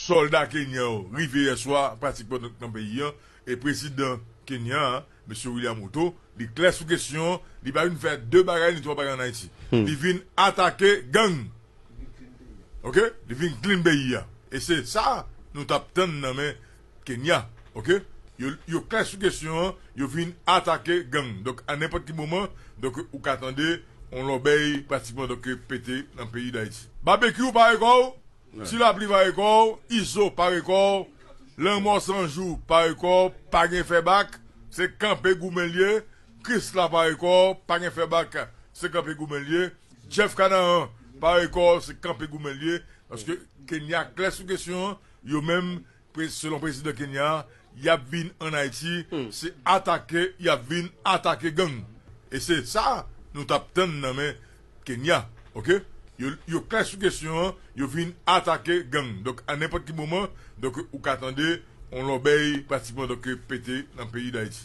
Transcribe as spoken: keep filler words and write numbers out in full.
Sòlda kenyan yo rive yè swa pratikman nan, nan peyi an, e prezidan Kenya a, mesye William Ruto, li klè sou kesyon an, li pa vin fè de bagay ni twa bagay ann Ayiti. Li vin atake gang. Oke? Li vin clean peyi a. E se sa nou t ap tann nan men Kenya. Oke? Yo, yo klè sou kesyon an, yo vin atake gang. Donk, a nenpòt ki moman, donk, ou ka tande yon lòbèy pratikman, donk, pete nan peyi Dayiti. Babekyou, pare kò w. Ti Lapli, pare kò w. Izo, pare kò w. Lanmò San Jou, pare kò w. Pa gen fè bak. Se kanpe goumen l ye. Krisla, pare kò w. Pa gen fè bak. Se kanpe goumen l ye. Jeff Canaan, pare kò w. Se kanpe goumen l ye. Paske Kenya klè sou kesyon an. Yo menm, pre-, selon prezidan Kenya a, y ap vin ann Ayiti, se atake, y ap vin atake gang. E se sa nou t ap tann nan men Kenya, oke? Yo, yo klè sou kesyon an, yo vin atake gang. Donk, a nenpòt ki moman, donk, ou ka tande yon lòbèy pratikman, donk, pete nan peyi Dayiti.